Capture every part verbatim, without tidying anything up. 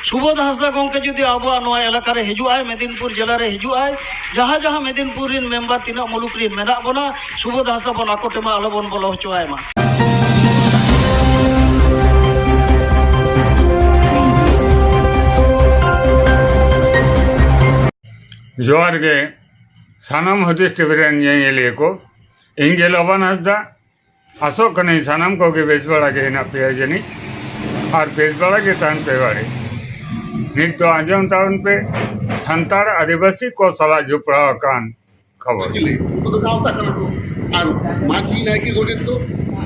ᱥᱩᱵᱳᱫᱷ ᱦᱟᱸᱥᱫᱟ ᱜᱚᱢᱠᱮ ᱡᱩᱫᱤ ᱟᱵᱚᱣᱟᱜ ᱱᱚᱣᱟ ᱮᱞᱟᱠᱟ ᱨᱮ ᱦᱤᱡᱩᱜ ᱟᱭ, ᱢᱮᱫᱤᱱᱯᱩᱨ ᱡᱮᱞᱟ ᱨᱮ ᱦᱤᱡᱩᱜ ᱟᱭ, ᱡᱟᱦᱟᱸ ᱡᱟᱦᱟᱸ ᱢᱮᱫᱤᱱᱯᱩᱨ ᱨᱮᱱ ᱢᱮᱢᱵᱟᱨ ᱛᱤᱱᱟᱹᱜ ᱢᱩᱞᱩᱠ ᱨᱮᱱ ᱢᱮᱱᱟᱜ ᱵᱚᱱᱟ, ᱥᱩᱵᱳᱫᱷ ᱦᱟᱸᱥᱫᱟ ᱵᱚᱱ ᱟᱠᱚ ᱴᱷᱮᱱ ᱢᱟ ᱟᱞᱚ ᱵᱚᱱ ᱵᱚᱞᱚ ᱦᱚᱪᱚ ᱟᱭ ᱢᱟ᱾ ᱡᱚᱦᱟᱨ ᱜᱮ ᱥᱟᱱᱟᱢ ᱦᱩᱫᱤᱥ ᱴᱤᱵᱷᱤ ᱨᱮᱱ ᱧᱮᱧᱮᱞᱤᱭᱟᱹ ᱠᱚ, ᱤᱧ ᱜᱮ ᱞᱚᱵᱟᱱ ᱦᱟᱸᱥᱫᱟ᱾ ᱟᱥᱚᱜ ᱠᱟᱹᱱᱟᱹᱧ ᱥᱟᱱᱟᱢ ᱠᱚᱜᱮ ᱵᱮᱥ ᱵᱟᱲᱟ ᱜᱮ ᱦᱮᱱᱟᱜ ᱯᱮᱭᱟ ᱡᱟᱹᱱᱤᱡ, ᱟᱨ ᱵᱮᱥ ᱵᱟᱲᱟ ᱜᱮ ᱛᱟᱦᱮᱱ ᱯᱮ ᱵᱟᱲᱮ᱾ ᱱᱤᱛ ᱫᱚ ᱟᱸᱡᱚᱢ ᱛᱟᱵᱚᱱ ᱯᱮ ᱥᱟᱱᱛᱟᱲ ᱟᱹᱫᱤᱵᱟᱹᱥᱤ ᱠᱚ ᱥᱟᱞᱟᱜ ᱡᱚᱯᱲᱟᱣ ᱟᱠᱟᱱ ᱠᱷᱚᱵᱚᱨ᱾ ᱞᱟᱹᱭ, ᱩᱱᱠᱩ ᱫᱚ ᱜᱟᱶᱛᱟ ᱠᱟᱱᱟ ᱠᱚ᱾ ᱟᱨ ᱢᱟᱹᱡᱷᱤ, ᱱᱟᱭᱠᱮ, ᱜᱚᱰᱮᱛ ᱫᱚ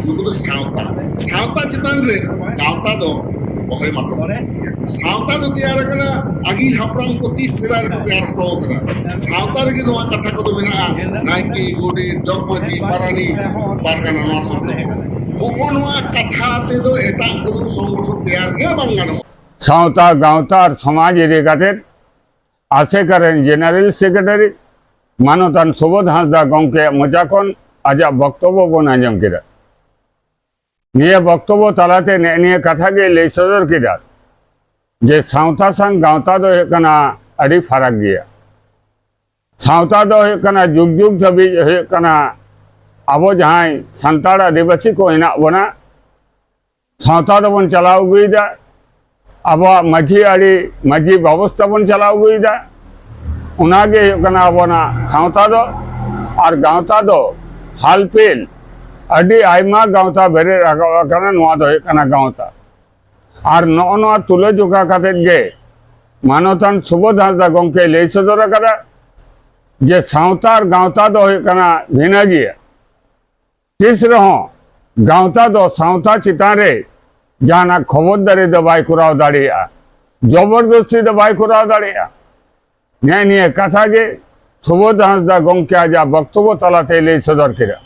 ᱱᱩᱠᱩ ᱫᱚ ᱥᱟᱶᱛᱟ, ᱥᱟᱶᱛᱟ ᱪᱮᱛᱟᱱ ᱨᱮ ᱜᱟᱶᱛᱟ ᱫᱚ ᱚᱦᱚᱭ ᱢᱟᱛᱚ᱾ ᱥᱟᱶᱛᱟ ᱫᱚ ᱛᱮᱭᱟᱨ ᱟᱠᱟᱱᱟ ᱟᱹᱜᱤᱞ ᱦᱟᱯᱲᱟᱢ ᱠᱚ ᱛᱤᱥ ᱥᱮᱫᱟᱭ ᱨᱮᱠᱚ ᱛᱮᱭᱟᱨ ᱦᱚᱴᱚ ᱟᱠᱟᱫᱟ᱾ ᱥᱟᱶᱛᱟ ᱨᱮᱜᱮ ᱱᱚᱣᱟ ᱠᱟᱛᱷᱟ ᱠᱚᱫᱚ ᱢᱮᱱᱟᱜᱼᱟ, ᱱᱟᱭᱠᱮ, ᱜᱚᱰᱮᱛ, ᱡᱚᱜᱽ ᱢᱟᱹᱡᱷᱤ, ᱯᱟᱨᱟᱱᱤᱠ, ᱯᱟᱨᱜᱟᱱᱟ, ᱱᱚᱣᱟ ᱥᱚᱵᱫᱚ᱾ ᱦᱚᱸᱜᱼᱚ ᱱᱚᱣᱟ ᱠᱟᱛᱷᱟ ᱛᱮᱫᱚ ᱮᱴᱟᱜ ᱠᱳᱱᱳ ᱥᱚᱝᱜᱚᱴᱷᱚᱱ ᱛᱮᱭᱟᱨ ᱜᱮ ᱵᱟᱝ ᱜᱟᱱᱚᱜᱼᱟ᱾ ᱥᱟᱶᱛᱟ, ᱜᱟᱶᱛᱟ ᱟᱨ ᱥᱚᱢᱟᱡᱽ ᱤᱫᱤ ᱠᱟᱛᱮ ᱟᱥᱮᱠᱟ ᱨᱮᱱ ᱡᱮᱱᱟᱨᱮᱞ ᱥᱮᱠᱨᱮᱴᱟᱨᱤ ᱢᱟᱱᱚᱛᱟᱱ ᱥᱩᱵᱳᱫᱷ ᱦᱟᱸᱥᱫᱟ ᱜᱚᱢᱠᱮᱭᱟᱜ ᱢᱚᱪᱟ ᱠᱷᱚᱱ ᱟᱡᱟᱜ ᱵᱚᱠᱛᱚᱵᱵᱚ ᱵᱚᱱ ᱟᱸᱡᱚᱢ ᱠᱮᱫᱟ᱾ ᱱᱤᱭᱟᱹ ᱵᱚᱠᱛᱚᱵᱵᱚ ᱛᱟᱞᱟᱛᱮ ᱱᱮᱜᱼᱮ ᱱᱤᱭᱟᱹ ᱠᱟᱛᱷᱟ ᱜᱮ ᱞᱟᱹᱭ ᱥᱚᱫᱚᱨ ᱠᱮᱫᱟ ᱡᱮ ᱥᱟᱶᱛᱟ ᱥᱟᱝ ᱜᱟᱶᱛᱟ ᱫᱚ ᱦᱩᱭᱩᱜ ᱠᱟᱱᱟ ᱟᱹᱰᱤ ᱯᱷᱟᱨᱟᱠ ᱜᱮᱭᱟ᱾ ᱥᱟᱶᱛᱟ ᱫᱚ ᱦᱩᱭᱩᱜ ᱠᱟᱱᱟ ᱡᱩᱜᱽ ᱡᱩᱜᱽ ᱫᱷᱟᱹᱵᱤᱡ ᱦᱩᱭᱩᱜ ᱠᱟᱱᱟ ᱟᱵᱚ ᱡᱟᱦᱟᱸᱭ ᱥᱟᱱᱛᱟᱲ ᱟᱹᱫᱤᱵᱟᱹᱥᱤ ᱠᱚ ᱦᱮᱱᱟᱜ ᱵᱚᱱᱟ, ᱥᱟᱶᱛᱟ ᱫᱚᱵᱚᱱ ᱪᱟᱞᱟᱣ ᱟᱹᱜᱩᱭᱮᱫᱟ᱾ ᱟᱵᱚᱣᱟᱜ ᱢᱟᱹᱡᱷᱤ ᱟᱹᱨᱤ, ᱢᱟᱹᱡᱷᱤ ᱵᱮᱵᱚᱥᱛᱷᱟ ᱵᱚᱱ ᱪᱟᱞᱟᱣ ᱟᱹᱜᱩᱭᱮᱫᱟ᱾ ᱚᱱᱟᱜᱮ ᱦᱩᱭᱩᱜ ᱠᱟᱱᱟ ᱟᱵᱚᱱᱟᱜ ᱥᱟᱶᱛᱟ ᱫᱚ᱾ ᱟᱨ ᱜᱟᱶᱛᱟ ᱫᱚ ᱦᱟᱞᱯᱤᱞ ᱟᱹᱰᱤ ᱟᱭᱢᱟ ᱜᱟᱶᱛᱟ ᱵᱮᱨᱮᱫ ᱨᱟᱠᱟᱵ ᱟᱠᱟᱱᱟ᱾ ᱱᱚᱣᱟ ᱫᱚ ᱦᱩᱭᱩᱜ ᱠᱟᱱᱟ ᱜᱟᱶᱛᱟ᱾ ᱟᱨ ᱱᱚᱜᱼᱚ ᱱᱚᱣᱟ ᱛᱩᱞᱟᱹᱡᱚᱠᱷᱟ ᱠᱟᱛᱮᱫ ᱜᱮ ᱢᱟᱱᱚᱛᱟᱱ ᱥᱩᱵᱳᱫᱷ ᱦᱟᱸᱥᱫᱟ ᱜᱚᱢᱠᱮᱭ ᱞᱟᱹᱭ ᱥᱚᱫᱚᱨ ᱟᱠᱟᱫᱟ ᱡᱮ ᱥᱟᱶᱛᱟ ᱟᱨ ᱜᱟᱶᱛᱟ ᱫᱚ ᱦᱩᱭᱩᱜ ᱠᱟᱱᱟ ᱵᱷᱤᱱᱟᱹ ᱜᱮᱭᱟ᱾ ᱛᱤᱥ ᱨᱮᱦᱚᱸ ᱜᱟᱶᱛᱟ ᱫᱚ ᱥᱟᱶᱛᱟ ᱪᱮᱛᱟᱱ ᱨᱮ ᱡᱟᱦᱟᱱᱟᱜ ᱠᱷᱚᱵᱚᱨᱫᱟᱨᱤ ᱫᱚ ᱵᱟᱭ ᱠᱚᱨᱟᱣ ᱫᱟᱲᱮᱭᱟᱜᱼᱟ, ᱡᱚᱵᱚᱨᱫᱚᱥᱛᱤ ᱫᱚ ᱵᱟᱭ ᱠᱚᱨᱟᱣ ᱫᱟᱲᱮᱭᱟᱜᱼᱟ᱾ ᱱᱮᱜᱼᱮ ᱱᱤᱭᱟᱹ ᱠᱟᱛᱷᱟ ᱜᱮ ᱥᱩᱵᱳᱫᱷ ᱦᱟᱸᱥᱫᱟ ᱜᱚᱢᱠᱮ ᱟᱡᱟᱜ ᱵᱚᱠᱛᱚᱵᱵᱚ ᱛᱟᱞᱟᱛᱮᱭ ᱞᱟᱹᱭ ᱥᱚᱫᱚᱨ ᱠᱮᱫᱟ᱾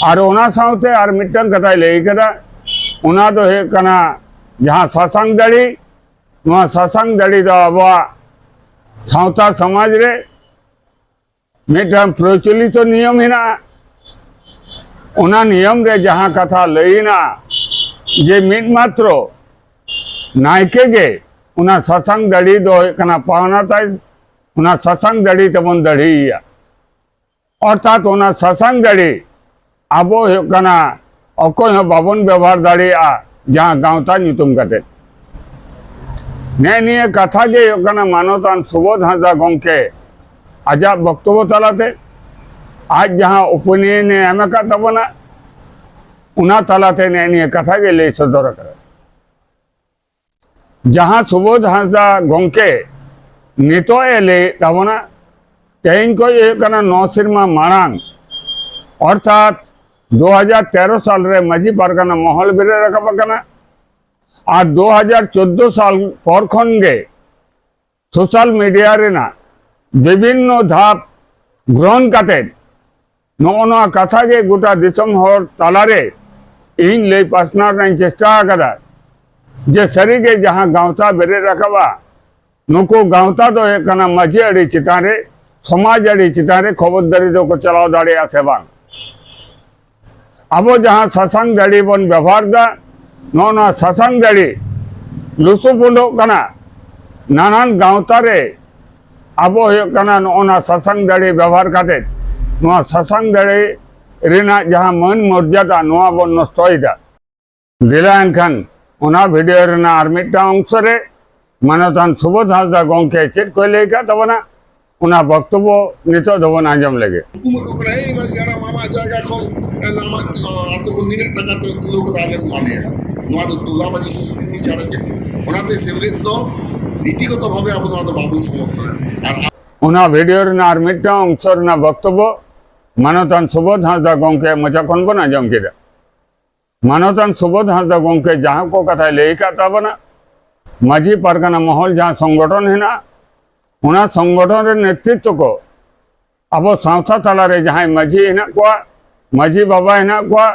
ᱟᱨ ᱚᱱᱟ ᱥᱟᱶᱛᱮ ᱟᱨ ᱢᱤᱫᱴᱟᱝ ᱠᱟᱛᱷᱟᱭ ᱞᱟᱹᱭ ᱠᱮᱫᱟ, ᱚᱱᱟ ᱫᱚ ᱦᱩᱭᱩᱜ ᱠᱟᱱᱟ ᱡᱟᱦᱟᱸ ᱥᱟᱥᱟᱝ ᱫᱟᱲᱤ, ᱱᱚᱣᱟ ᱥᱟᱥᱟᱝ ᱫᱟᱲᱤ ᱫᱚ ᱟᱵᱚᱣᱟᱜ ᱥᱟᱶᱛᱟ ᱥᱚᱢᱟᱡᱽ ᱨᱮ ᱢᱤᱫᱴᱟᱝ ᱯᱨᱚᱪᱚᱞᱤᱛᱚ ᱱᱤᱭᱚᱢ ᱦᱮᱱᱟᱜᱼᱟ᱾ ᱚᱱᱟ ᱱᱤᱭᱚᱢ ᱨᱮ ᱡᱟᱦᱟᱸ ᱠᱟᱛᱷᱟ ᱞᱟᱹᱭ ᱦᱮᱱᱟᱜᱼᱟ ᱡᱮ ᱢᱤᱫ ᱢᱟᱛᱨᱚ ᱱᱟᱭᱠᱮ ᱜᱮ ᱚᱱᱟ ᱥᱟᱥᱟᱝ ᱫᱟᱲᱤ ᱫᱚ ᱦᱩᱭᱩᱜ ᱠᱟᱱᱟ ᱯᱟᱣᱱᱟ ᱛᱟᱭ, ᱚᱱᱟ ᱥᱟᱥᱟᱝ ᱫᱟᱲᱤ ᱛᱮᱵᱚᱱ ᱫᱟᱲᱦᱤᱭᱮᱭᱟ᱾ ᱚᱨᱛᱷᱟᱛ ᱚᱱᱟ ᱥᱟᱥᱟᱝ ᱫᱟᱲᱤ ᱟᱵᱚ ᱦᱩᱭᱩᱜ ᱠᱟᱱᱟ ᱚᱠᱚᱭ ᱦᱚᱸ ᱵᱟᱵᱚᱱ ᱵᱮᱵᱚᱦᱟᱨ ᱫᱟᱲᱮᱭᱟᱜᱼᱟ ᱡᱟᱦᱟᱸ ᱜᱟᱶᱛᱟ ᱧᱩᱛᱩᱢ ᱠᱟᱛᱮ᱾ ᱱᱮᱜᱼᱮ ᱱᱤᱭᱟᱹ ᱠᱟᱛᱷᱟ ᱜᱮ ᱦᱩᱭᱩᱜ ᱠᱟᱱᱟ ᱢᱟᱱᱚᱛᱟᱱ ᱥᱩᱵᱳᱫᱷ ᱦᱟᱸᱥᱫᱟ ᱜᱚᱢᱠᱮ ᱟᱡᱟᱜ ᱵᱚᱠᱛᱚᱵᱚ ᱛᱟᱞᱟᱛᱮ ᱟᱡ ᱡᱟᱦᱟᱸ opinion ᱮ ᱮᱢ ᱟᱠᱟᱫ ᱛᱟᱵᱚᱱᱟ, ᱚᱱᱟ ᱛᱟᱞᱟᱛᱮ ᱱᱮᱜᱼᱮ ᱱᱤᱭᱟᱹ ᱠᱟᱛᱷᱟ ᱜᱮ ᱞᱟᱹᱭ ᱥᱚᱫᱚᱨ ᱟᱠᱟᱫᱟ᱾ ᱡᱟᱦᱟᱸ ᱥᱩᱵᱳᱫᱷ ᱦᱟᱸᱥᱫᱟ ᱜᱚᱢᱠᱮ ᱱᱤᱛᱚᱜ ᱮ ᱞᱟᱹᱭᱮᱫ ᱛᱟᱵᱚᱱᱟ, ᱛᱮᱦᱮᱧ ᱠᱷᱚᱱ ᱦᱩᱭᱩᱜ ᱠᱟᱱᱟ ᱱᱚ ᱥᱮᱨᱢᱟ ᱢᱟᱲᱟᱝ, ᱚᱨᱛᱷᱟᱛ ᱫᱩ ᱦᱟᱡᱟᱨ ᱛᱮᱨᱚ ᱥᱟᱞ ᱨᱮ ᱢᱟᱹᱡᱷᱤ ᱯᱟᱨᱜᱟᱱᱟ ᱢᱚᱦᱚᱞ ᱵᱮᱨᱮᱫ ᱨᱟᱠᱟᱵ ᱟᱠᱟᱱᱟ᱾ ᱟᱨ ᱫᱩ ᱦᱟᱡᱟᱨ ᱪᱳᱫᱽᱫᱳ ᱥᱟᱞ ᱯᱚᱨ ᱠᱷᱚᱱ ᱜᱮ social media ᱨᱮᱱᱟᱜ ᱵᱤᱵᱷᱤᱱᱱᱚ ᱫᱷᱟᱯ ᱜᱨᱚᱦᱚᱱ ᱠᱟᱛᱮ ᱱᱚᱜᱼᱚ ᱱᱚᱣᱟ ᱠᱟᱛᱷᱟ ᱜᱮ ᱜᱚᱴᱟ ᱫᱤᱥᱚᱢ ᱦᱚᱲ ᱛᱟᱞᱟᱨᱮ ᱤᱧ ᱞᱟᱹᱭ ᱯᱟᱥᱱᱟᱣ ᱨᱮᱱᱟᱜ ᱤᱧ ᱪᱮᱥᱴᱟ ᱟᱠᱟᱫᱟ ᱡᱮ ᱥᱟᱹᱨᱤᱜᱮ ᱡᱟᱦᱟᱸ ᱜᱟᱶᱛᱟ ᱵᱮᱨᱮᱫ ᱨᱟᱠᱟᱵᱼᱟ, ᱱᱩᱠᱩ ᱜᱟᱶᱛᱟ ᱫᱚ ᱦᱩᱭᱩᱜ ᱠᱟᱱᱟ ᱢᱟᱹᱡᱷᱤ ᱟᱹᱨᱤ ᱪᱮᱛᱟᱱ ᱨᱮ, ᱥᱚᱢᱟᱡᱽ ᱟᱹᱨᱤ ᱪᱮᱛᱟᱱ ᱨᱮ ᱠᱷᱚᱵᱚᱨᱫᱟᱨᱤ ᱫᱚᱠᱚ ᱪᱟᱞᱟᱣ ᱫᱟᱲᱮᱭᱟᱜᱼᱟ ᱥᱮ ᱵᱟᱝ᱾ ᱟᱵᱚ ᱡᱟᱦᱟᱸ ᱥᱟᱥᱟᱝ ᱫᱟᱲᱤ ᱵᱚᱱ ᱵᱮᱵᱚᱦᱟᱨ ᱮᱫᱟ, ᱱᱚᱜᱼᱚ ᱱᱚᱣᱟ ᱥᱟᱥᱟᱝ ᱫᱟᱲᱤ ᱞᱩᱥᱩ ᱯᱩᱸᱰᱚᱜ ᱠᱟᱱᱟ᱾ ᱱᱟᱱᱟᱱ ᱜᱟᱶᱛᱟ ᱨᱮ ᱟᱵᱚ ᱦᱩᱭᱩᱜ ᱠᱟᱱᱟ ᱱᱚᱜᱼᱚ ᱱᱚᱣᱟ ᱥᱟᱥᱟᱝ ᱫᱟᱲᱤ ᱵᱮᱵᱚᱦᱟᱨ ᱠᱟᱛᱮ ᱱᱚᱣᱟ ᱥᱟᱥᱟᱝ ᱫᱟᱲᱤ ᱨᱮᱱᱟᱜ ᱡᱟᱦᱟᱸ ᱢᱟᱹᱱ ᱢᱚᱨᱡᱟᱫᱟ, ᱱᱚᱣᱟ ᱵᱚᱱ ᱱᱚᱥᱴᱚᱭᱮᱫᱟ᱾ ᱫᱮᱞᱟ ᱮᱱᱠᱷᱟᱱ ᱚᱱᱟ video ᱨᱮᱱᱟᱜ ᱟᱨ ᱢᱤᱫᱴᱟᱝ ᱚᱝᱥᱚ ᱨᱮ ᱢᱟᱱᱚᱛᱟᱱ ᱥᱩᱵᱳᱫᱷ ᱦᱟᱸᱥᱫᱟ ᱜᱚᱢᱠᱮ ᱪᱮᱫ ᱠᱚᱭ ᱞᱟᱹᱭ ᱟᱠᱟᱫ ᱛᱟᱵᱚᱱᱟ, ᱚᱱᱟ ᱵᱚᱠᱛᱚᱵᱚ ᱱᱤᱛᱚᱜ ᱫᱚᱵᱚᱱ ᱟᱸᱡᱚᱢ ᱞᱮᱜᱮ᱾ ᱦᱩᱠᱩᱢ ᱟᱠᱚ ᱠᱟᱱᱟ, "ᱮᱭ ᱢᱟᱹᱡᱷᱤ ᱦᱟᱲᱟᱢ, ᱟᱢᱟᱜ ᱡᱟᱭᱜᱟ ᱠᱷᱚᱱ, ᱮ, ᱟᱢᱟᱜ, ᱚ, ᱟᱹᱛᱩ ᱠᱷᱚᱱ ᱱᱤᱱᱟᱹᱜ ᱴᱟᱠᱟ ᱛᱮ ᱛᱩᱞᱟᱹᱣ ᱠᱟᱛᱮ ᱟᱞᱮᱢ ᱮᱢᱟ ᱞᱮᱭᱟ᱾ ᱱᱚᱣᱟ ᱫᱚ ᱛᱚᱞᱟᱵᱟᱡᱤ ᱥᱮ ᱥᱚᱢᱯᱚᱛᱤ ᱪᱷᱟᱲᱟ ᱪᱮᱫ?" ᱚᱱᱟᱛᱮ ᱥᱮᱢᱞᱮᱫ ᱫᱚ ᱱᱤᱛᱤᱜᱚᱛᱚ ᱵᱷᱟᱵᱮ ᱟᱵᱚ ᱱᱚᱣᱟ ᱫᱚ ᱵᱟᱵᱚᱱ ᱥᱚᱢᱚᱨᱛᱷᱚᱱᱟ᱾ ᱟᱨ ᱚᱱᱟ video ᱨᱮᱱᱟᱜ ᱟᱨ ᱢᱤᱫᱴᱟᱝ ᱚᱝᱥᱚ ᱨᱮᱱᱟᱜ ᱵᱚᱠᱛᱚᱵᱚ ᱢᱟᱱᱚᱛᱟᱱ ᱥᱩᱵᱳᱫᱷ ᱦᱟᱸᱥᱫᱟ ᱜᱚᱢᱠᱮ ᱢᱚᱪᱟ ᱠᱷᱚᱱ ᱵᱚᱱ ᱟᱸᱡᱚᱢ ᱠᱮᱫᱟ᱾ ᱢᱟᱱᱚᱛᱟᱱ ᱥᱩᱵᱳᱫᱷ ᱦᱟᱸᱥᱫᱟ ᱜᱚᱢᱠᱮ ᱡᱟᱦᱟᱸ ᱠᱚ ᱠᱟᱛᱷᱟᱭ ᱞᱟᱹᱭ ᱟᱠᱟᱫ ᱛᱟᱵᱚᱱᱟ, ᱢᱟᱹᱡᱷᱤ ᱯᱟᱨᱜᱟᱱᱟ ᱢᱚᱦᱚᱞ ᱡᱟᱦᱟᱸ ᱥᱚᱝᱜᱚᱴᱷᱚᱱ ᱦᱮᱱᱟᱜᱼᱟ, ᱚᱱᱟ ᱥᱚᱝᱜᱚᱴᱷᱚᱱ ᱨᱮ ᱱᱮᱛᱨᱤᱛᱵ ᱠᱚ ᱟᱵᱚ ᱥᱟᱶᱛᱟ ᱛᱟᱞᱟᱨᱮ ᱡᱟᱦᱟᱸᱭ ᱢᱟᱹᱡᱷᱤ ᱦᱮᱱᱟᱜ ᱠᱚᱣᱟ, ᱢᱟᱹᱡᱷᱤ ᱵᱟᱵᱟ ᱦᱮᱱᱟᱜ ᱠᱚᱣᱟ,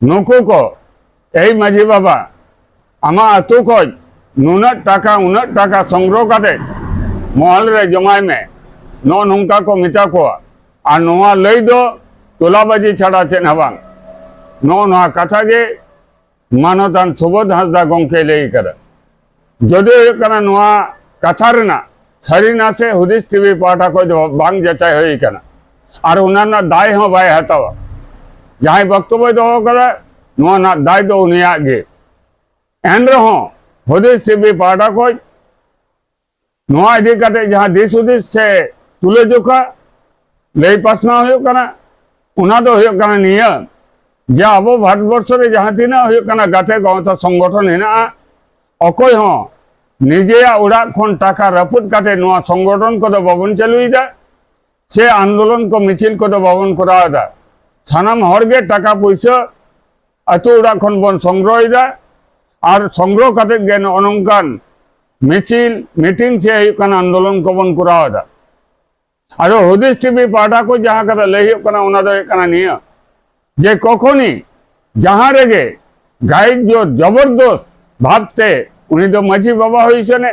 ᱱᱩᱠᱩ ᱠᱚ, "ᱮᱭ ᱢᱟᱹᱡᱷᱤ ᱵᱟᱵᱟ, ᱟᱢᱟᱜ ᱟᱹᱛᱩ ᱠᱷᱚᱡ ᱱᱩᱱᱟᱹᱜ ᱴᱟᱠᱟ, ᱩᱱᱟᱹᱜ ᱴᱟᱠᱟ ᱥᱚᱝᱜᱨᱚᱦᱚ ᱠᱟᱛᱮ ᱢᱚᱦᱚᱞ ᱨᱮ ᱡᱚᱢᱟᱭ ᱢᱮ", ᱱᱚᱜᱼᱚ ᱱᱚᱝᱠᱟ ᱠᱚ ᱢᱮᱛᱟ ᱠᱚᱣᱟ᱾ ᱟᱨ ᱱᱚᱣᱟ ᱞᱟᱹᱭ ᱫᱚ ᱛᱚᱞᱟᱵᱟᱡᱤ ᱪᱷᱟᱲᱟ ᱪᱮᱫ ᱦᱚᱸ ᱵᱟᱝ᱾ ᱱᱚᱜᱼᱚ ᱱᱚᱣᱟ ᱠᱟᱛᱷᱟ ᱜᱮ ᱢᱟᱱᱚᱛᱟᱱ ᱥᱩᱵᱳᱫᱷ ᱦᱟᱸᱥᱫᱟ ᱜᱚᱢᱠᱮᱭ ᱞᱟᱹᱭ ᱟᱠᱟᱫᱟ᱾ ᱡᱚᱫᱤ ᱦᱩᱭᱩᱜ ᱠᱟᱱᱟ ᱱᱚᱣᱟ ᱠᱟᱛᱷᱟ ᱨᱮᱱᱟᱜ ᱥᱟᱹᱨᱤ ᱱᱟᱥᱮ ᱦᱩᱫᱤᱥ ᱴᱤᱵᱷᱤ ᱯᱟᱦᱴᱟ ᱠᱷᱚᱱ ᱫᱚ ᱵᱟᱝ ᱡᱟᱪᱟᱭ ᱦᱩᱭ ᱟᱠᱟᱱᱟ, ᱟᱨ ᱚᱱᱟ ᱨᱮᱱᱟᱜ ᱫᱟᱭ ᱦᱚᱸ ᱵᱟᱭ ᱦᱟᱛᱟᱣᱟ᱾ ᱡᱟᱦᱟᱸᱭ ᱵᱚᱠᱛᱚᱵᱚᱭ ᱫᱚᱦᱚ ᱠᱟᱫᱟ, ᱱᱚᱣᱟ ᱨᱮᱱᱟᱜ ᱫᱟᱭ ᱫᱚ ᱩᱱᱤᱭᱟᱜ ᱜᱮ᱾ ᱮᱱ ᱨᱮᱦᱚᱸ ᱦᱩᱫᱤᱥ ᱴᱤᱵᱷᱤ ᱯᱟᱦᱴᱟ ᱠᱷᱚᱱ ᱱᱚᱣᱟ ᱤᱫᱤ ᱠᱟᱛᱮ ᱡᱟᱦᱟᱸ ᱫᱤᱥ ᱦᱩᱫᱤᱥ ᱥᱮ ᱛᱩᱞᱟᱹᱡᱚᱠᱷᱟ ᱞᱟᱹᱭ ᱯᱟᱥᱱᱟᱣ ᱦᱩᱭᱩᱜ ᱠᱟᱱᱟ, ᱚᱱᱟ ᱫᱚ ᱦᱩᱭᱩᱜ ᱠᱟᱱᱟ ᱱᱤᱭᱟᱹ, ᱡᱮ ᱟᱵᱚ ᱵᱷᱟᱨᱚᱛᱵᱚᱨᱥᱚ ᱨᱮ ᱡᱟᱦᱟᱸ ᱛᱤᱱᱟᱹᱜ ᱦᱩᱭᱩᱜ ᱠᱟᱱᱟ ᱜᱟᱛᱮ ᱜᱟᱶᱛᱟ ᱥᱚᱝᱜᱚᱴᱷᱚᱱ ᱦᱮᱱᱟᱜᱼᱟ, ᱚᱠᱚᱭ ᱦᱚᱸ ᱱᱤᱡᱮᱭᱟᱜ ᱚᱲᱟᱜ ᱠᱷᱚᱱ ᱴᱟᱠᱟ ᱨᱟᱹᱯᱩᱫ ᱠᱟᱛᱮ ᱱᱚᱣᱟ ᱥᱚᱝᱜᱚᱴᱷᱚᱱ ᱠᱚᱫᱚ ᱵᱟᱵᱚᱱ ᱪᱟᱹᱞᱩᱭᱮᱫᱟ, ᱥᱮ ᱟᱱᱫᱳᱞᱚᱱ ᱠᱚ ᱢᱤᱪᱷᱤᱞ ᱠᱚᱫᱚ ᱵᱟᱵᱚᱱ ᱠᱚᱨᱟᱣ ᱮᱫᱟ᱾ ᱥᱟᱱᱟᱢ ᱦᱚᱲ ᱜᱮ ᱴᱟᱠᱟ ᱯᱩᱭᱥᱟᱹ ᱟᱹᱛᱩ ᱚᱲᱟᱜ ᱠᱷᱚᱱ ᱵᱚᱱ ᱥᱚᱝᱜᱨᱚᱦᱚᱭᱮᱫᱟ, ᱟᱨ ᱥᱚᱝᱜᱨᱚᱦᱚ ᱠᱟᱛᱮ ᱜᱮ ᱱᱚᱜᱼᱚ ᱱᱚᱝᱠᱟᱱ ᱢᱤᱪᱷᱤᱞ, ᱢᱤᱴᱤᱝ ᱥᱮ ᱦᱩᱭᱩᱜ ᱠᱟᱱᱟ ᱟᱱᱫᱳᱞᱚᱱ ᱠᱚᱵᱚᱱ ᱠᱚᱨᱟᱣ ᱮᱫᱟ᱾ ᱟᱫᱚ ᱦᱩᱫᱤᱥ ᱴᱤᱵᱷᱤ ᱯᱟᱦᱴᱟ ᱠᱚ ᱡᱟᱦᱟᱸ ᱠᱟᱛᱷᱟ ᱞᱟᱹᱭ ᱦᱩᱭᱩᱜ ᱠᱟᱱᱟ, ᱚᱱᱟ ᱫᱚ ᱦᱩᱭᱩᱜ ᱠᱟᱱᱟ ᱱᱤᱭᱟᱹ, ᱡᱮ ᱠᱚᱠᱷᱚᱱᱤ ᱡᱟᱦᱟᱸ ᱨᱮᱜᱮ ᱜᱟᱭᱤᱰ ᱡᱳᱨ ᱡᱚᱵᱚᱨᱫᱚᱥ ᱵᱷᱟᱵᱽᱛᱮ ᱩᱱᱤ ᱫᱚ ᱢᱟᱹᱡᱷᱤ ᱵᱟᱵᱟ ᱦᱩᱭ ᱦᱚᱪᱚᱱᱮ,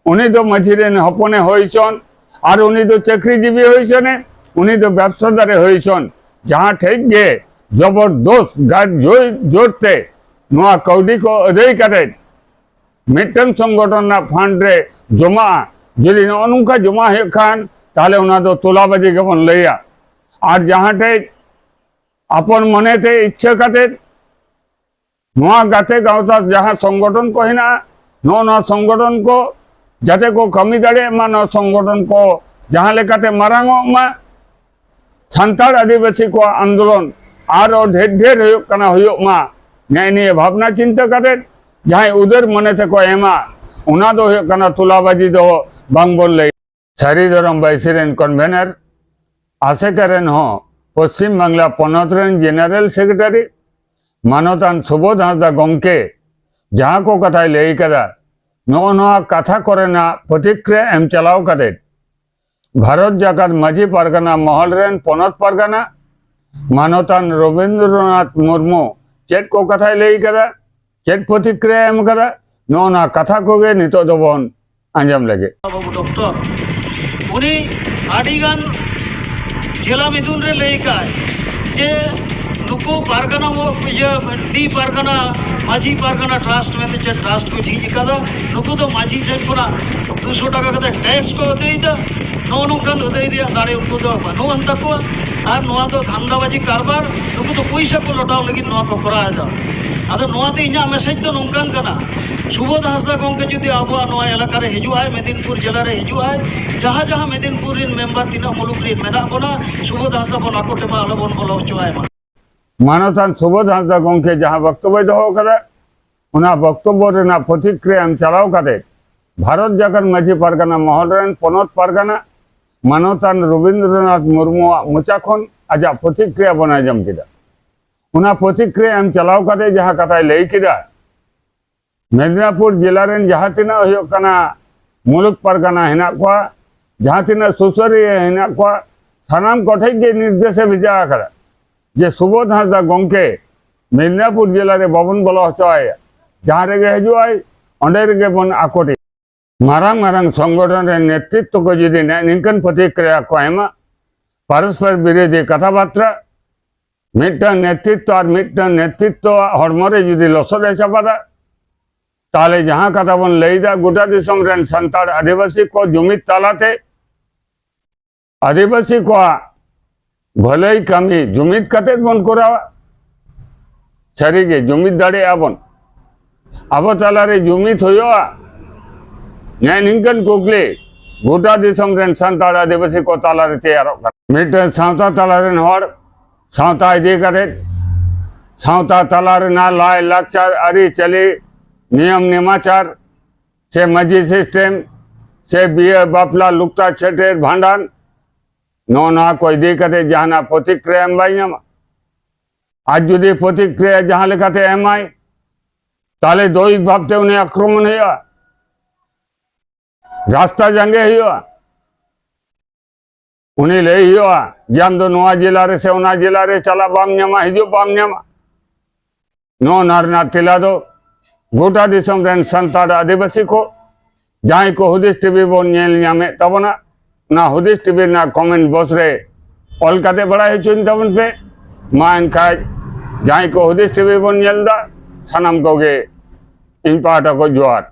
ᱩᱱᱤ ᱫᱚ ᱢᱟᱹᱡᱷᱤ ᱨᱮᱱ ᱦᱚᱯᱚᱱᱮ ᱦᱩᱭ ᱦᱚᱪᱚᱱ, ᱟᱨ ᱩᱱᱤ ᱫᱚ ᱪᱟᱹᱠᱨᱤᱡᱤᱵᱤ ᱦᱩᱭ ᱦᱚᱪᱚᱱᱮ, ᱩᱱᱤ ᱫᱚ ᱵᱮᱵᱽᱥᱟᱫᱟᱨᱮ ᱦᱩᱭ ᱦᱚᱪᱚᱱ, ᱡᱟᱦᱟᱸ ᱴᱷᱮᱡ ᱜᱮ ᱡᱚᱵᱚᱨᱫᱚᱥ ᱜᱟᱭᱤᱰ ᱡᱳᱨ, ᱡᱳᱨ ᱛᱮ ᱱᱚᱣᱟ ᱠᱟᱹᱣᱰᱤ ᱠᱚ ᱟᱹᱫᱟᱹᱭ ᱠᱟᱛᱮ ᱢᱤᱫᱴᱟᱝ ᱥᱚᱝᱜᱚᱴᱷᱚᱱ ᱨᱮᱱᱟᱜ ᱯᱷᱟᱱᱰ ᱨᱮ ᱡᱚᱢᱟᱜᱼᱟ, ᱡᱩᱫᱤ ᱱᱚᱜᱼᱚ ᱱᱚᱝᱠᱟ ᱡᱚᱢᱟ ᱦᱩᱭᱩᱜ ᱠᱷᱟᱱ, ᱛᱟᱦᱚᱞᱮ ᱚᱱᱟ ᱫᱚ ᱛᱚᱞᱟᱵᱟᱡᱤ ᱜᱮᱵᱚᱱ ᱞᱟᱹᱭᱟ᱾ ᱟᱨ ᱡᱟᱦᱟᱸ ᱴᱷᱮᱡ ᱟᱯᱚᱱ ᱢᱚᱱᱮᱛᱮ ᱤᱪᱪᱷᱟᱹ ᱠᱟᱛᱮ ᱱᱚᱣᱟ ᱜᱟᱛᱮ ᱜᱟᱶᱛᱟ ᱡᱟᱦᱟᱸ ᱥᱚᱝᱜᱚᱴᱷᱚᱱ ᱠᱚ ᱦᱮᱱᱟᱜᱼᱟ, ᱱᱚᱜᱼᱚ ᱱᱚᱣᱟ ᱥᱚᱝᱜᱚᱴᱷᱚᱱ ᱠᱚ ᱡᱟᱛᱮ ᱠᱚ ᱠᱟᱹᱢᱤ ᱫᱟᱲᱮᱭᱟᱜ ᱢᱟ, ᱱᱚᱣᱟ ᱥᱚᱝᱜᱚᱴᱷᱚᱱ ᱠᱚ ᱡᱟᱦᱟᱸ ᱞᱮᱠᱟᱛᱮ ᱢᱟᱨᱟᱝ ᱚᱜ ᱢᱟ, ᱥᱟᱱᱛᱟᱲ ᱟᱹᱫᱤᱵᱟᱹᱥᱤ ᱠᱚᱣᱟᱜ ᱟᱱᱫᱳᱞᱚᱱ ᱟᱨᱚ ᱰᱷᱮᱨ ᱰᱷᱮᱨ ᱦᱩᱭᱩᱜ ᱠᱟᱱᱟ, ᱦᱩᱭᱩᱜ ᱢᱟ, ᱱᱮᱜᱼᱮ ᱱᱤᱭᱟᱹ ᱵᱷᱟᱵᱽᱱᱟ ᱪᱤᱱᱛᱟᱹ ᱠᱟᱛᱮ ᱡᱟᱦᱟᱸᱭ ᱩᱫᱟᱹᱨ ᱢᱚᱱᱮ ᱛᱮᱠᱚ ᱮᱢᱟ, ᱚᱱᱟ ᱫᱚ ᱦᱩᱭᱩᱜ ᱠᱟᱱᱟ ᱛᱚᱞᱟᱵᱟᱡᱤ ᱫᱚ ᱵᱟᱝ ᱵᱚᱱ ᱞᱟᱹᱭ᱾ ᱥᱟᱹᱨᱤ ᱫᱷᱚᱨᱚᱢ ᱵᱟᱹᱭᱥᱤ ᱨᱮᱱ ᱠᱚᱱᱵᱷᱮᱱᱟᱨ, ᱟᱥᱮᱠᱟ ᱨᱮᱱ ᱦᱚᱸ ᱯᱚᱥᱪᱤᱢ ᱵᱟᱝᱞᱟ ᱯᱚᱱᱚᱛ ᱨᱮᱱ ᱡᱮᱱᱟᱨᱮᱞ ᱥᱮᱠᱨᱮᱴᱟᱨᱤ, ᱢᱟᱱᱚᱛᱟᱱ ᱥᱩᱵᱳᱫᱷ ᱦᱟᱸᱥᱫᱟ ᱜᱚᱢᱠᱮ ᱡᱟᱦᱟᱸ ᱠᱚ ᱠᱟᱛᱷᱟᱭ ᱞᱟᱹᱭ ᱠᱟᱫᱟ, ᱱᱚᱜᱼᱚ ᱱᱚᱣᱟ ᱠᱟᱛᱷᱟ ᱠᱚᱨᱮᱱᱟᱜ ᱯᱨᱚᱛᱤᱠᱨᱤᱭᱟ ᱮᱢ ᱪᱟᱞᱟᱣ ᱠᱟᱛᱮ ᱵᱷᱟᱨᱚᱛ ᱡᱟᱠᱟᱛ ᱢᱟᱹᱡᱷᱤ ᱯᱟᱨᱜᱟᱱᱟ ᱢᱚᱦᱚᱞ ᱨᱮᱱ ᱯᱚᱱᱚᱛ ᱯᱟᱨᱜᱟᱱᱟ ᱢᱟᱱᱚᱛᱟᱱ ᱨᱚᱵᱤᱱᱫᱨᱚᱱᱟᱛᱷ ᱢᱩᱨᱢᱩ ᱪᱮᱫ ᱠᱚ ᱠᱟᱛᱷᱟᱭ ᱞᱟᱹᱭ ᱠᱟᱫᱟ, ᱪᱮᱫ ᱯᱨᱚᱛᱤᱠᱨᱤᱭᱟ ᱮᱢ ᱠᱟᱫᱟ, ᱱᱚᱜᱼᱚ ᱱᱚᱣᱟ ᱠᱟᱛᱷᱟ ᱠᱚᱜᱮ ᱱᱤᱛᱚᱜ ᱫᱚᱵᱚᱱ ᱟᱸᱡᱚᱢ ᱞᱮᱜᱮ᱾ ᱵᱟᱹᱵᱩ ᱰᱚᱠᱴᱚᱨ, ᱩᱱᱤ ᱟᱹᱰᱤᱜᱟᱱ ᱡᱮᱞᱟ ᱢᱤᱫᱩᱱ ᱨᱮ ᱞᱟᱹᱭ ᱠᱟᱜᱼᱟᱭ ᱡᱮ ᱱᱩᱠᱩ ᱩᱱᱠᱩ ᱯᱟᱨᱜᱟᱱᱟ ᱢᱚ-, ᱤᱭᱟᱹ, ᱰᱤ ᱯᱟᱨᱜᱟᱱᱟ, ᱢᱟᱹᱡᱷᱤ ᱯᱟᱨᱜᱟᱱᱟ ᱴᱨᱟᱥᱴ ᱢᱮᱱᱛᱮ ᱪᱮᱫ ᱴᱨᱟᱥᱴ ᱠᱚ ᱡᱷᱤᱡ ᱟᱠᱟᱫᱟ, ᱱᱩᱠᱩ ᱫᱚ ᱢᱟᱹᱡᱷᱤ ᱴᱷᱮᱱ ᱠᱷᱚᱱᱟᱜ ᱫᱩᱥᱚ ᱴᱟᱠᱟ ᱠᱟᱛᱮ ᱴᱮᱠᱥ ᱠᱚ ᱟᱹᱫᱟᱹᱭᱮᱫᱟ᱾ ᱱᱚᱜᱼᱚ ᱱᱚᱝᱠᱟᱱ ᱟᱹᱫᱟᱹᱭ ᱨᱮᱭᱟᱜ ᱫᱟᱲᱮ ᱩᱱᱠᱩ ᱫᱚ ᱵᱟᱹᱱᱩᱜ ᱟᱱ ᱛᱟᱠᱚᱣᱟ᱾ ᱟᱨ ᱱᱚᱣᱟ ᱫᱚ ᱫᱷᱟᱱᱫᱟᱵᱟᱡᱤ ᱠᱟᱨᱵᱟᱨ, ᱱᱩᱠᱩ ᱫᱚ ᱯᱚᱭᱥᱟ ᱠᱚ ᱞᱚᱴᱟᱣ ᱞᱟᱹᱜᱤᱫ ᱱᱚᱣᱟ ᱠᱚ ᱠᱚᱨᱟᱣ ᱮᱫᱟ᱾ ᱟᱫᱚ ᱱᱚᱣᱟᱛᱮ ᱤᱧᱟᱹᱜ ᱢᱮᱥᱮᱡᱽ ᱫᱚ ᱱᱚᱝᱠᱟᱱ ᱠᱟᱱᱟ, ᱥᱩᱵᱳᱫᱷ ᱦᱟᱸᱥᱫᱟ ᱜᱚᱢᱠᱮ ᱡᱩᱫᱤ ᱟᱵᱚᱣᱟᱜ ᱱᱚᱣᱟ ᱮᱞᱟᱠᱟ ᱨᱮ ᱦᱤᱡᱩᱜ ᱟᱭ, ᱢᱮᱫᱤᱱᱯᱩᱨ ᱡᱮᱞᱟ ᱨᱮ ᱦᱤᱡᱩᱜ ᱟᱭ, ᱡᱟᱦᱟᱸ ᱡᱟᱦᱟᱸ ᱢᱮᱫᱤᱱᱯᱩᱨ ᱨᱮᱱ ᱢᱮᱢᱵᱟᱨ ᱛᱤᱱᱟᱹᱜ ᱢᱩᱞᱩᱠ ᱨᱮᱱ ᱢᱮᱱᱟᱜ ᱵᱚᱱᱟ, ᱥᱩᱵᱳᱫᱷ ᱦᱟᱸᱥᱫᱟ ᱵᱚᱱ ᱟᱠᱚ ᱴᱷᱮᱱ ᱟᱞᱚ ᱵᱚᱱ ᱵᱚᱞᱚ ᱦᱚᱪᱚ ᱟᱭ ᱢᱟ᱾ ᱢᱟᱱᱚᱛᱟᱱ ᱥᱩᱵᱳᱫᱷ ᱦᱟᱸᱥᱫᱟ ᱜᱚᱢᱠᱮ ᱡᱟᱦᱟᱸ ᱵᱚᱠᱛᱚᱵᱵᱚᱭ ᱫᱚᱦᱚ ᱟᱠᱟᱫᱟ, ᱚᱱᱟ ᱵᱚᱠᱛᱚᱵᱵᱚ ᱨᱮᱱᱟᱜ ᱯᱨᱚᱛᱤᱠᱨᱤᱭᱟ ᱮᱢ ᱪᱟᱞᱟᱣ ᱠᱟᱛᱮ ᱵᱷᱟᱨᱚᱛ ᱡᱟᱠᱟᱛ ᱢᱟᱹᱡᱷᱤ ᱯᱟᱨᱜᱟᱱᱟ ᱢᱚᱦᱚᱞ ᱨᱮᱱ ᱯᱚᱱᱚᱛ ᱯᱟᱨᱜᱟᱱᱟ ᱢᱟᱱᱚᱛᱟᱱ ᱨᱚᱵᱤᱱᱫᱨᱚᱱᱟᱛᱷ ᱢᱩᱨᱢᱩᱣᱟᱜ ᱢᱚᱪᱟ ᱠᱷᱚᱱ ᱟᱡᱟᱜ ᱯᱨᱚᱛᱤᱠᱨᱤᱭᱟ ᱵᱚᱱ ᱟᱸᱡᱚᱢ ᱠᱮᱫᱟ᱾ ᱚᱱᱟ ᱯᱨᱚᱛᱤᱠᱨᱤᱭᱟ ᱮᱢ ᱪᱟᱞᱟᱣ ᱠᱟᱛᱮ ᱡᱟᱦᱟᱸ ᱠᱟᱛᱷᱟᱭ ᱞᱟᱹᱭ ᱠᱮᱫᱟ, ᱢᱮᱫᱽᱱᱟᱯᱩᱨ ᱡᱮᱞᱟ ᱨᱮᱱ ᱡᱟᱦᱟᱸ ᱛᱤᱱᱟᱹᱜ ᱦᱩᱭᱩᱜ ᱠᱟᱱᱟ ᱢᱩᱞᱩᱠ ᱯᱟᱨᱜᱟᱱᱟ ᱦᱮᱱᱟᱜ ᱠᱚᱣᱟ, ᱡᱟᱦᱟᱸ ᱛᱤᱱᱟᱹᱜ ᱥᱩᱥᱟᱹᱨᱤᱭᱟᱹ ᱦᱮᱱᱟᱜ ᱠᱚᱣᱟ, ᱥᱟᱱᱟᱢ ᱠᱚᱴᱷᱮᱡ ᱜᱮ ᱱᱤᱨᱫᱮᱥ ᱮ ᱵᱷᱮᱡᱟ ᱟᱠᱟᱫᱟ ᱡᱮ ᱥᱩᱵᱳᱫᱷ ᱦᱟᱸᱥᱫᱟ ᱜᱚᱢᱠᱮ ᱢᱮᱫᱽᱱᱟᱯᱩᱨ ᱡᱮᱞᱟ ᱨᱮ ᱵᱟᱵᱚᱱ ᱵᱚᱞᱚ ᱦᱚᱪᱚ ᱟᱭᱟ, ᱡᱟᱦᱟᱸ ᱨᱮᱜᱮ ᱦᱤᱡᱩᱜ ᱟᱭ ᱚᱸᱰᱮ ᱨᱮᱜᱮ ᱵᱚᱱ ᱟᱠᱚᱴᱮᱭᱟ᱾ ᱢᱟᱨᱟᱝ ᱢᱟᱨᱟᱝ ᱥᱚᱝᱜᱚᱴᱷᱚᱱ ᱨᱮᱱ ᱱᱮᱛᱨᱤᱛᱵ ᱠᱚ ᱡᱩᱫᱤ ᱱᱮ-, ᱱᱤᱝᱠᱟᱹᱱ ᱯᱨᱚᱛᱤᱠᱨᱤᱭᱟ ᱠᱚ ᱮᱢᱟ, ᱯᱚᱨᱚᱥᱯᱚᱨ ᱵᱤᱨᱳᱫᱷᱤ ᱠᱟᱛᱷᱟ ᱵᱟᱨᱛᱟ, ᱢᱤᱫᱴᱟᱝ ᱱᱮᱛᱨᱤᱛᱵ ᱟᱨ ᱢᱤᱫᱴᱟᱝ ᱱᱮᱛᱨᱤᱛᱵ ᱟᱜ ᱦᱚᱲᱢᱚ ᱨᱮ ᱡᱩᱫᱤ ᱞᱚᱥᱚᱫ ᱮ ᱪᱟᱯᱟᱫᱟ, ᱛᱟᱦᱞᱮ ᱡᱟᱦᱟᱸ ᱠᱟᱛᱷᱟ ᱵᱚᱱ ᱞᱟᱹᱭ ᱮᱫᱟ, ᱜᱚᱴᱟ ᱫᱤᱥᱚᱢ ᱨᱮᱱ ᱥᱟᱱᱛᱟᱲ ᱟᱹᱫᱤᱵᱟᱹᱥᱤ ᱠᱚ ᱡᱩᱢᱤᱫ ᱛᱟᱞᱟᱛᱮ ᱟᱹᱫᱤᱵᱟᱹᱥᱤ ᱠᱚᱣᱟᱜ ᱵᱷᱟᱹᱞᱟᱹᱭ ᱠᱟᱹᱢᱤ ᱡᱩᱢᱤᱫ ᱠᱟᱛᱮ ᱵᱚᱱ ᱠᱚᱨᱟᱣᱟ᱾ ᱥᱟᱹᱨᱤᱜᱮ ᱡᱩᱢᱤᱫ ᱫᱟᱲᱮᱭᱟᱜᱼᱟ ᱵᱚᱱ, ᱟᱵᱚ ᱛᱟᱞᱟᱨᱮ ᱡᱩᱢᱤᱫ ᱦᱩᱭᱩᱜᱼᱟ᱾ ᱱᱮ ᱱᱤᱝᱠᱟᱹᱱ ᱠᱩᱠᱞᱤ ᱜᱚᱴᱟ ᱫᱤᱥᱚᱢ ᱨᱮᱱ ᱥᱟᱱᱛᱟᱲ ᱟᱹᱫᱤᱵᱟᱹᱥᱤ ᱠᱚ ᱛᱟᱞᱟᱨᱮ ᱛᱮᱭᱟᱨᱚᱜ ᱠᱟᱱᱟ᱾ ᱢᱤᱫᱴᱟᱝ ᱥᱟᱶᱛᱟ ᱛᱟᱞᱟ ᱨᱮᱱ ᱦᱚᱲ, ᱥᱟᱶᱛᱟ ᱤᱫᱤ ᱠᱟᱛᱮ, ᱥᱟᱶᱛᱟ ᱛᱟᱞᱟ ᱨᱮᱱᱟᱜ ᱞᱟᱭ ᱞᱟᱠᱪᱟᱨ, ᱟᱹᱨᱤᱪᱟᱹᱞᱤ, ᱱᱤᱭᱚᱢ ᱱᱮᱢᱟᱪᱟᱨ, ᱥᱮ ᱢᱟᱹᱡᱷᱤ ᱥᱤᱥᱴᱮᱢ, ᱥᱮ ᱵᱤᱭᱟᱹ ᱵᱟᱯᱞᱟ, ᱞᱩᱠᱛᱟ ᱪᱷᱟᱹᱴᱭᱟᱹᱨ ᱵᱷᱟᱸᱰᱟᱱ, ᱱᱚᱜᱼᱚ ᱱᱚᱣᱟ ᱠᱚ ᱤᱫᱤ ᱠᱟᱛᱮ ᱡᱟᱦᱟᱱᱟᱜ ᱯᱨᱚᱛᱤᱠᱨᱤᱭᱟ ᱮᱢ ᱵᱟᱭ ᱧᱟᱢᱟ᱾ ᱟᱨ ᱡᱩᱫᱤ ᱯᱨᱚᱛᱤᱠᱨᱤᱭᱟ ᱡᱟᱦᱟᱸ ᱞᱮᱠᱟᱛᱮ ᱮᱢᱟᱭ, ᱛᱟᱦᱞᱮ ᱫᱚᱭᱤᱠ ᱵᱷᱟᱵᱛᱮ ᱩᱱᱤ ᱟᱠᱨᱚᱢᱚᱱ ᱦᱩᱭᱩᱜᱼᱟ, ᱨᱟᱥᱛᱟ ᱡᱟᱸᱜᱮ ᱦᱩᱭᱩᱜᱼᱟ᱾ ᱩᱱᱤ ᱞᱟᱹᱭ ᱦᱩᱭᱩᱜᱼᱟ ᱡᱮ ᱟᱢ ᱫᱚ ᱱᱚᱣᱟ ᱡᱮᱞᱟ ᱨᱮ ᱥᱮ ᱚᱱᱟ ᱡᱮᱞᱟ ᱨᱮ ᱪᱟᱞᱟᱜ ᱵᱟᱢ ᱧᱟᱢᱟ, ᱦᱤᱡᱩᱜ ᱵᱟᱢ ᱧᱟᱢᱟ᱾ ᱱᱚᱜᱼᱚ ᱱᱚᱣᱟ ᱨᱮᱱᱟᱜ ᱛᱮᱞᱟ ᱫᱚ ᱜᱚᱴᱟ ᱫᱤᱥᱚᱢ ᱨᱮᱱ ᱥᱟᱱᱛᱟᱲ ᱟᱹᱫᱤᱵᱟᱹᱥᱤ ᱠᱚ, ᱡᱟᱦᱟᱸᱭ ᱠᱚ ᱦᱩᱫᱤᱥ ᱴᱤᱵᱷᱤ ᱵᱚᱱ ᱧᱮᱞ ᱧᱟᱢᱮᱫ ᱛᱟᱵᱚᱱᱟ, ᱚᱱᱟ ᱦᱩᱫᱤᱥ ᱴᱤᱵᱷᱤ ᱨᱮᱱᱟᱜ ᱠᱚᱢᱮᱱᱴ ᱵᱚᱠᱥ ᱨᱮ ᱚᱞ ᱠᱟᱛᱮ ᱵᱟᱲᱟᱭ ᱦᱚᱪᱚᱧ ᱛᱟᱵᱚᱱ ᱯᱮ᱾ ᱢᱟ ᱮᱱᱠᱷᱟᱡ ᱡᱟᱦᱟᱸᱭ ᱠᱚ ᱦᱩᱫᱤᱥ ᱴᱤᱵᱷᱤ ᱵᱚᱱ ᱧᱮᱞ ᱮᱫᱟ, ᱥᱟᱱᱟᱢ ᱠᱚᱜᱮ ᱤᱧ ᱯᱟᱦᱴᱟ ᱠᱷᱚᱱ ᱡᱚᱦᱟᱨ᱾